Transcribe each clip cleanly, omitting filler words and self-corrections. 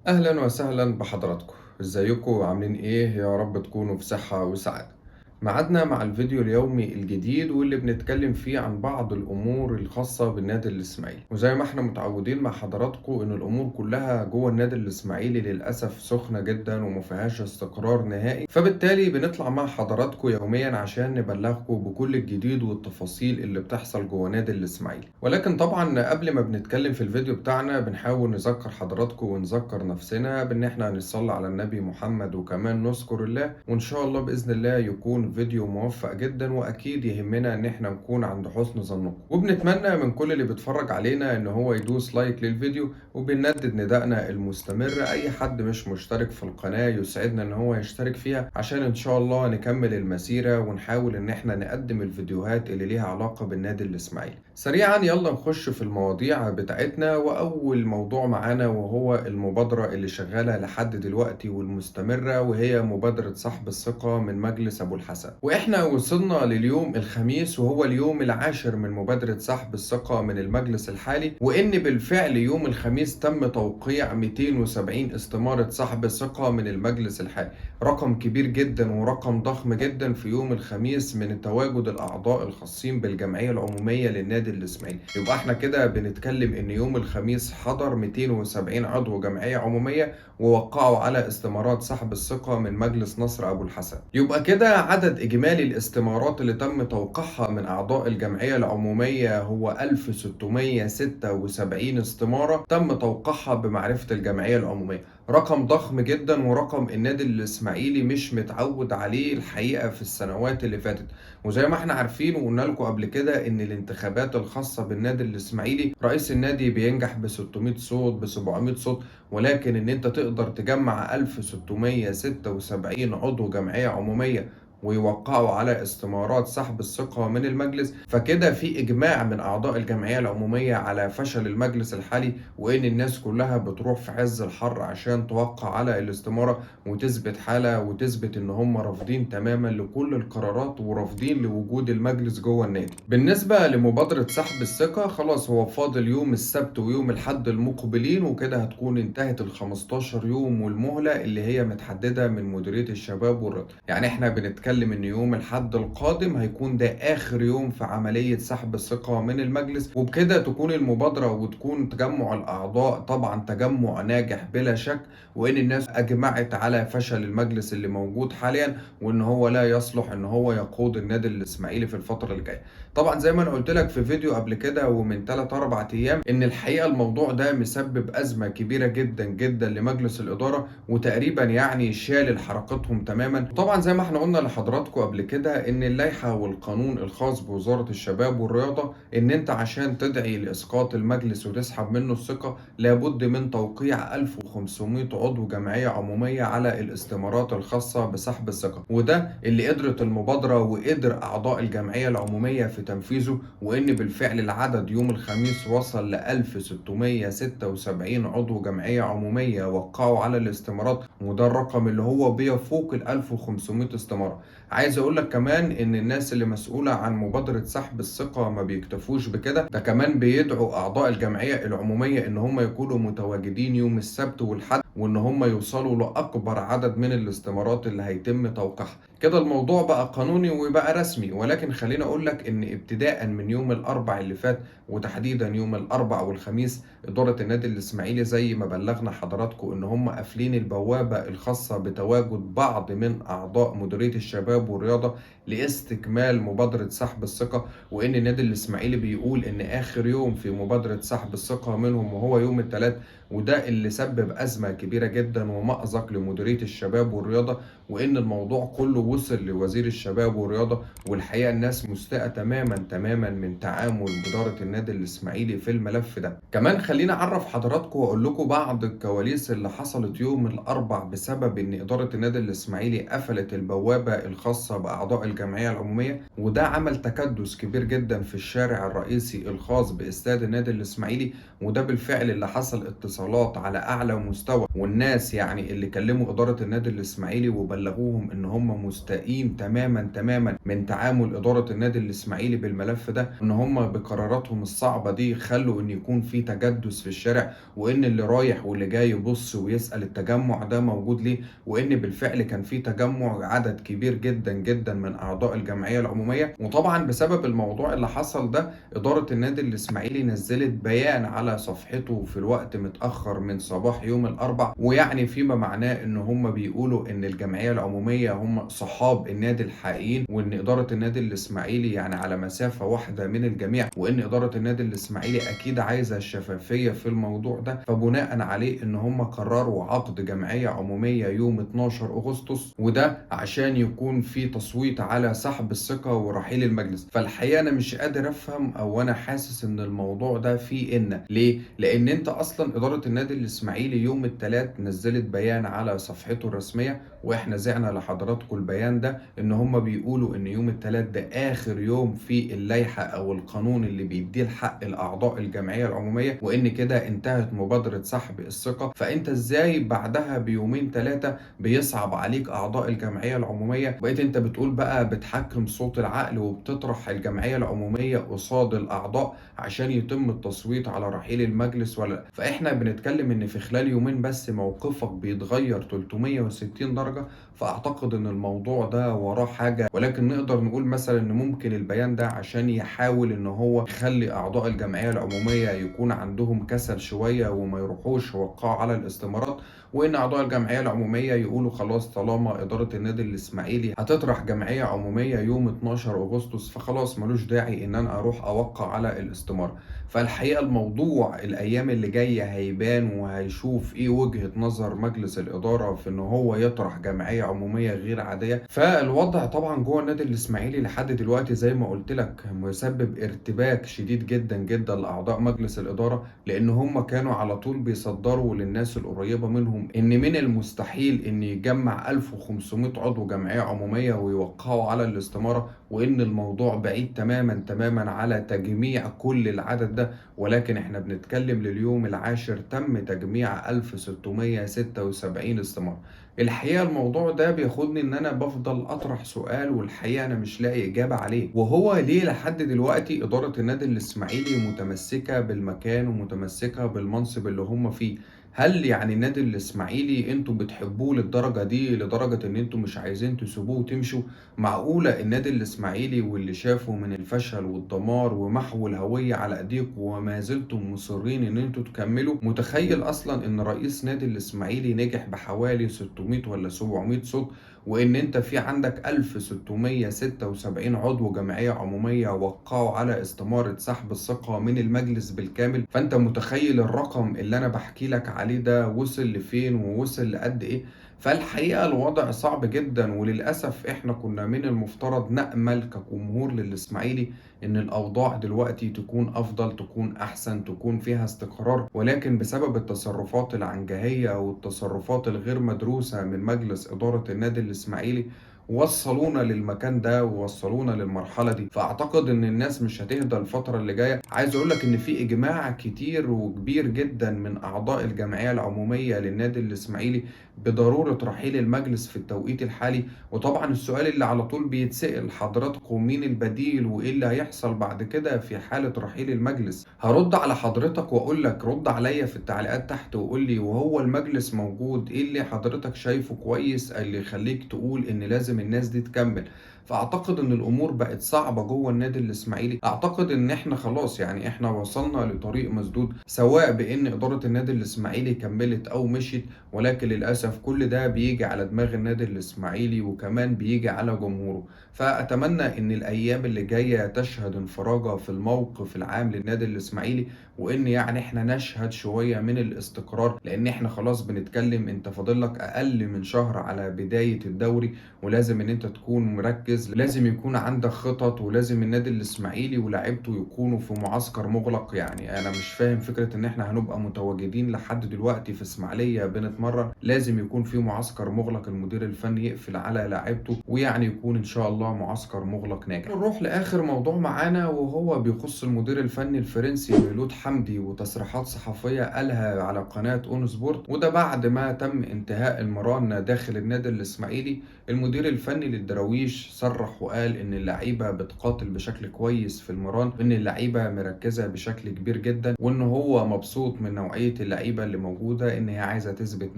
اهلا وسهلا بحضراتكم، ازيكم عاملين ايه؟ يا رب تكونوا في صحة وسعادة. ميعادنا مع الفيديو اليومي الجديد واللي بنتكلم فيه عن بعض الامور الخاصة بالنادي الاسماعيلي. وزي ما احنا متعودين مع حضراتكم ان الامور كلها جوه النادي الاسماعيلي للاسف سخنة جدا وما فيهاش استقرار نهائي، فبالتالي بنطلع مع حضراتكم يوميا عشان نبلغكم بكل الجديد والتفاصيل اللي بتحصل جوه نادي الاسماعيلي. ولكن طبعا قبل ما بنتكلم في الفيديو بتاعنا بنحاول نذكر حضراتكم ونذكر نفسنا بان احنا هنصلي على النبي محمد وكمان نذكر الله، وان شاء الله باذن الله يكون فيديو موفق جدا، واكيد يهمنا ان احنا نكون عند حسن ظنكم. وبنتمنى من كل اللي بيتفرج علينا ان هو يدوس like للفيديو، وبنندد ندائنا المستمر اي حد مش مشترك في القناة يسعدنا ان هو يشترك فيها عشان ان شاء الله نكمل المسيرة ونحاول ان احنا نقدم الفيديوهات اللي ليها علاقة بالنادي الاسماعيلي. سريعا يلا نخش في المواضيع بتاعتنا، واول موضوع معانا وهو المبادرة اللي شغالة لحد دلوقتي والمستمرة، وهي مبادرة سحب الثقة من مجلس ابو الحسن. واحنا وصلنا لليوم الخميس وهو اليوم العاشر من مبادرة سحب الثقة من المجلس الحالي، وان بالفعل يوم الخميس تم توقيع 270 استمارة سحب الثقة من المجلس الحالي. رقم كبير جدا ورقم ضخم جدا في يوم الخميس من تواجد الاعضاء الخاصين بالجمعية العمومية للنادي الاسماعيلي. يبقى احنا كده بنتكلم ان يوم الخميس حضر 270 عضو جمعية عمومية ووقعوا على استمارات سحب الثقة من مجلس نصر ابو الحسن. يبقى كده عدد إجمالي الاستمارات اللي تم توقيعها من أعضاء الجمعية العمومية هو 1676 استمارة تم توقيعها بمعرفة الجمعية العمومية. رقم ضخم جدا ورقم النادي الإسماعيلي مش متعود عليه الحقيقة في السنوات اللي فاتت. وزي ما احنا عارفين وقلنا لكم قبل كده ان الانتخابات الخاصة بالنادي الإسماعيلي رئيس النادي بينجح ب 600 صوت ب 700 صوت، ولكن ان انت تقدر تجمع 1676 عضو جمعية عمومية ويوقعوا على استمارات سحب الثقة من المجلس، فكده في إجماع من أعضاء الجمعية العمومية على فشل المجلس الحالي، وإن الناس كلها بتروح في عز الحر عشان توقع على الاستمارة وتثبت حالة وتثبت إن هم رافضين تماما لكل القرارات ورافضين لوجود المجلس جوه النادي. بالنسبة لمبادرة سحب الثقة خلاص هو فاضل يوم السبت ويوم الأحد المقبلين، وكده هتكون انتهت ال 15 يوم والمهلة اللي هي متحددة من مديرية الشباب والرياضة. يعني احنا بنتكلم ان يوم الحد القادم هيكون ده اخر يوم في عملية سحب الثقة من المجلس، وبكده تكون المبادرة وتكون تجمع الاعضاء طبعا تجمع ناجح بلا شك، وان الناس اجمعت على فشل المجلس اللي موجود حاليا وان هو لا يصلح ان هو يقود النادي الاسماعيلي في الفترة الجاية. طبعا زي ما انا قلت لك في فيديو قبل كده ومن 3-4 ايام ان الحقيقة الموضوع ده مسبب ازمة كبيرة جدا جدا لمجلس الادارة، وتقريبا يعني شالل حركتهم تماما. طبعا زي ما احنا قلنا لحضراتكم قبل كده ان اللائحة والقانون الخاص بوزارة الشباب والرياضة ان انت عشان تدعي لاسقاط المجلس وتسحب منه الثقة لابد من توقيع 1500 عضو جمعية عمومية على الاستمارات الخاصة بسحب الثقة، وده اللي قدرت المبادرة وقدر اعضاء الجمعية العمومية في تنفيذه، وان بالفعل العدد يوم الخميس وصل ل 1676 عضو جمعية عمومية وقعوا على الاستمارات، وده الرقم اللي هو بيفوق ال 1500 استمارة. عايز اقول لك كمان ان الناس اللي مسؤولة عن مبادرة سحب الثقة ما بيكتفوش بكده، ده كمان بيدعوا اعضاء الجمعية العمومية ان هم يكونوا متواجدين يوم السبت والحد، وان هم يوصلوا لاكبر عدد من الاستمارات اللي هيتم توقيعها. كده الموضوع بقى قانوني وبقى رسمي. ولكن خليني اقول لك ان ابتداء من يوم الاربع اللي فات وتحديدا يوم الاربع والخميس ادارة النادي الاسماعيلي زي ما بلغنا حضراتكم ان هم قافلين البوابة الخاصة بتواجد بعض من اعضاء مديرية الشباب والرياضة لاستكمال مبادرة سحب الثقة، وان النادي الاسماعيلي بيقول ان اخر يوم في مبادرة سحب الثقة منهم وهو يوم الثلاث، وده اللي سبب ازمة كبيرة جدا ومأزق لمديرية الشباب والرياضة، وان الموضوع كله وصل لوزير الشباب والرياضة. والحقيقة الناس مستاءة تماما تماما من تعامل إدارة النادي الإسماعيلي في الملف ده. كمان خلينا أعرف حضراتكم وأقول لكم بعض الكواليس اللي حصلت يوم الأربع بسبب إن إدارة النادي الإسماعيلي قفلت البوابة الخاصة بأعضاء الجمعية العمومية، وده عمل تكدس كبير جدا في الشارع الرئيسي الخاص باستاد النادي الإسماعيلي، وده بالفعل اللي حصل اتصالات على أعلى مستوى، والناس يعني اللي كلموا إدارة النادي الإسماعيلي وبلغوا وبلغوهم ان هم مستائين تماما تماما من تعامل ادارة النادي الاسماعيلي بالملف ده، ان هم بقراراتهم الصعبة دي خلوا ان يكون في تجدس في الشارع، وان اللي رايح واللي جاي يبص ويسأل التجمع ده موجود ليه، وان بالفعل كان في تجمع عدد كبير جدا جدا من اعضاء الجمعية العمومية. وطبعا بسبب الموضوع اللي حصل ده ادارة النادي الاسماعيلي نزلت بيان على صفحته في الوقت متاخر من صباح يوم الاربع، ويعني فيما معناه ان هم بيقولوا ان الجمعية العمومية هم صحاب النادي الحقيقيين، وان ادارة النادي الاسماعيلي يعني على مسافة واحدة من الجميع، وان ادارة النادي الاسماعيلي اكيد عايزه الشفافية في الموضوع ده. فبناء عليه ان هم قرروا عقد جمعية عموميه يوم 12 اغسطس، وده عشان يكون في تصويت على سحب الثقة ورحيل المجلس. فالحقيقة انا مش قادر افهم، او انا حاسس ان الموضوع ده فيه ان ليه؟ لان انت اصلا ادارة النادي الاسماعيلي يوم الثلاث نزلت بيان على صفحته الرسمية، واحنا زعنا لحضراتكم البيان ده ان هم بيقولوا ان يوم الثلاث ده اخر يوم في اللائحة او القانون اللي بيديه الحق لاعضاء الجمعية العمومية، وان كده انتهت مبادرة سحب الثقة. فانت ازاي بعدها بيومين ثلاثة بيصعب عليك اعضاء الجمعية العمومية؟ بقيت انت بتقول بقى بتحكم صوت العقل وبتطرح الجمعية العمومية قصاد الاعضاء عشان يتم التصويت على رحيل المجلس ولا لا؟ فاحنا بنتكلم ان في خلال يومين بس موقفك بيتغير 360 درجه. فاعتقد ان الموضوع ده وراه حاجة، ولكن نقدر نقول مثلا ان ممكن البيان ده عشان يحاول ان هو يخلي اعضاء الجمعية العمومية يكون عندهم كسل شوية وما يروحوش يوقعوا على الاستمارات، وان اعضاء الجمعية العمومية يقولوا خلاص طالما ادارة النادي الاسماعيلي هتطرح جمعية عموميه يوم 12 اغسطس فخلاص ملوش داعي ان انا اروح اوقع على الاستمارة. فالحقيقة الموضوع الايام اللي جاية هيبان، وهيشوف ايه وجهه نظر مجلس الادارة في ان هو يطرح جمعية عموميه غير عادية. فالوضع طبعا جوه النادي الاسماعيلي لحد دلوقتي زي ما قلت لك مسبب ارتباك شديد جدا جدا لاعضاء مجلس الادارة، لان هم كانوا على طول بيصدروا للناس القريبة منهم ان من المستحيل ان يجمع 1500 عضو جمعية عموميه ويوقعوا على الاستمارة، وان الموضوع بعيد تماما تماما على تجميع كل العدد ده. ولكن احنا بنتكلم لليوم العاشر تم تجميع 1676 استماره. الحقيقة الموضوع ده بياخدني ان انا بفضل اطرح سؤال والحقيقة انا مش لاقي اجابه عليه، وهو ليه لحد دلوقتي ادارة النادي الاسماعيلي متمسكة بالمكان ومتمسكه بالمنصب اللي هم فيه؟ هل يعني النادي الاسماعيلي انتوا بتحبوه للدرجة دي، لدرجة ان انتوا مش عايزين تسيبوه وتمشوا؟ معقولة النادي الاسماعيلي واللي شافه من الفشل والدمار ومحو الهوية على ايديكم وما زلتم مصرين ان انتوا تكملوا؟ متخيل اصلا ان رئيس نادي الاسماعيلي نجح بحوالي 600 ولا 700 صوت، وان انت في عندك 1676 عضو جمعية عموميه وقعوا على استماره سحب الثقة من المجلس بالكامل؟ فانت متخيل الرقم اللي انا بحكي لك عليه ده وصل لفين ووصل لقد ايه؟ فالحقيقة الوضع صعب جدا، وللأسف احنا كنا من المفترض نأمل كجمهور للإسماعيلي ان الأوضاع دلوقتي تكون أفضل، تكون أحسن، تكون فيها استقرار، ولكن بسبب التصرفات العنجهية والتصرفات الغير مدروسة من مجلس إدارة النادي الإسماعيلي وصلونا للمكان ده ووصلونا للمرحلة دي. فأعتقد إن الناس مش هتهدى الفترة اللي جاية. عايز أقولك إن في إجماع كتير وكبير جدا من أعضاء الجمعية العمومية للنادي الإسماعيلي بضرورة رحيل المجلس في التوقيت الحالي. وطبعا السؤال اللي على طول بيتسأل حضراتكم مين البديل وإيه اللي هيحصل بعد كده في حالة رحيل المجلس؟ هرد على حضرتك وأقول لك رد عليا في التعليقات تحت وقول لي وهو المجلس موجود إيه اللي حضرتك شايفه كويس اللي يخليك تقول إن لازم الناس دي تكمل. فاعتقد ان الامور بقت صعبة جوه النادي الاسماعيلي. اعتقد ان احنا خلاص يعني احنا وصلنا لطريق مسدود، سواء بان ادارة النادي الاسماعيلي كملت او مشيت، ولكن للاسف كل ده بيجي على دماغ النادي الاسماعيلي وكمان بيجي على جمهوره. فاتمنى ان الايام اللي جاية تشهد انفراجه في الموقف العام للنادي الاسماعيلي، وان يعني احنا نشهد شوية من الاستقرار، لان احنا خلاص بنتكلم انت فاضل لك اقل من شهر على بداية الدوري، ولازم ان انت تكون مركز تنجز، لازم يكون عندك خطط، ولازم النادي الإسماعيلي ولاعيبته يكونوا في معسكر مغلق. يعني أنا مش فاهم فكرة إن إحنا هنبقى متواجدين لحد دلوقتي في إسماعيلية بنتمرن، لازم يكون في معسكر مغلق، المدير الفني يقفل على لاعيبته، ويعني يكون إن شاء الله معسكر مغلق ناجح. نروح لآخر موضوع معانا وهو بيخص المدير الفني الفرنسي ميلود حمدي وتصريحات صحفية قالها على قناة اون سبورت، وده بعد ما تم انتهاء المران داخل النادي الإسماعيلي. المدير الفني للدراويش صرح وقال إن اللعيبة بتقاتل بشكل كويس في المران، وإن اللعيبة مركزة بشكل كبير جدا، وإن هو مبسوط من نوعية اللعيبة اللي موجودة، إن هي عايزة تثبت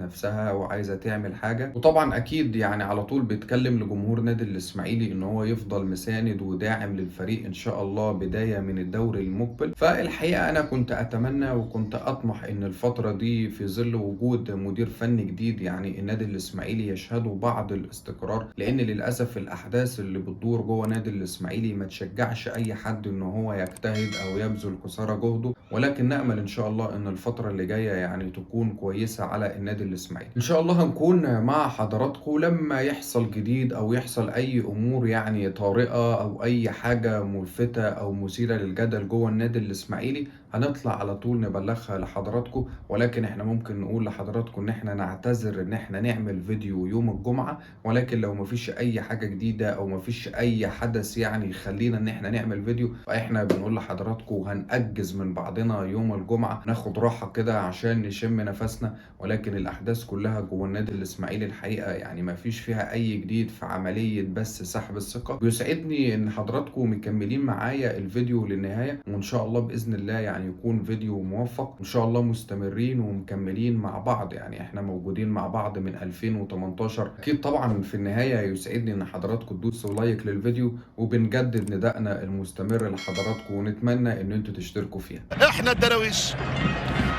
نفسها وعايزة تعمل حاجة. وطبعا أكيد يعني على طول بيتكلم لجمهور نادي الإسماعيلي إن هو يفضل مساند وداعم للفريق إن شاء الله بداية من الدوري المقبل. فالحقيقة أنا كنت أتمنى وكنت أطمح إن الفترة دي في ظل وجود مدير فني جديد يعني النادي الإسماعيلي يشهدوا بعض الاستقرار، لأن للأسف الأحداث اللي بتدور جوه نادي الإسماعيلي ما تشجعش أي حد إن هو يجتهد أو يبذل قصارى جهده، ولكن نأمل إن شاء الله إن الفترة اللي جاية يعني تكون كويسة على النادي الإسماعيلي. إن شاء الله هنكون مع حضراتكم لما يحصل جديد أو يحصل أي أمور يعني طارئة أو أي حاجة ملفتة أو مثيرة للجدل جوه النادي الإسماعيلي، هنطلع على طول نبلغها لحضراتكم. ولكن احنا ممكن نقول لحضراتكم ان احنا نعتذر ان احنا نعمل فيديو يوم الجمعة، ولكن لو مفيش اي حاجة جديدة او مفيش اي حدث يعني يخلينا ان احنا نعمل فيديو، فاحنا بنقول لحضراتكم هنأجز من بعضنا يوم الجمعة، ناخد راحة كده عشان نشم نفسنا. ولكن الاحداث كلها جوه النادي الاسماعيلي الحقيقة يعني مفيش فيها اي جديد في عملية بس سحب الثقة. بيسعدني ان حضراتكم مكملين معايا الفيديو للنهاية، وان شاء الله باذن الله يعني يكون فيديو موفق، وان شاء الله مستمرين ومكملين مع بعض. يعني احنا موجودين مع بعض من 2018. اكيد طبعا في النهاية يسعدني ان حضراتكم تدوسوا لايك للفيديو، وبنجدد ندائنا المستمر لحضراتكم، ونتمنى ان انتوا تشتركوا فيها. احنا الدراويش،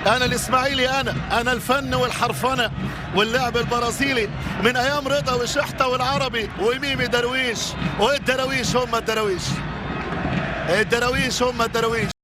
انا الاسماعيلي، انا الفن والحرفنه واللعب البرازيلي من ايام رضا وشحته والعربي وميمي درويش. والدراويش هم الدراويش، الدراويش هم الدراويش.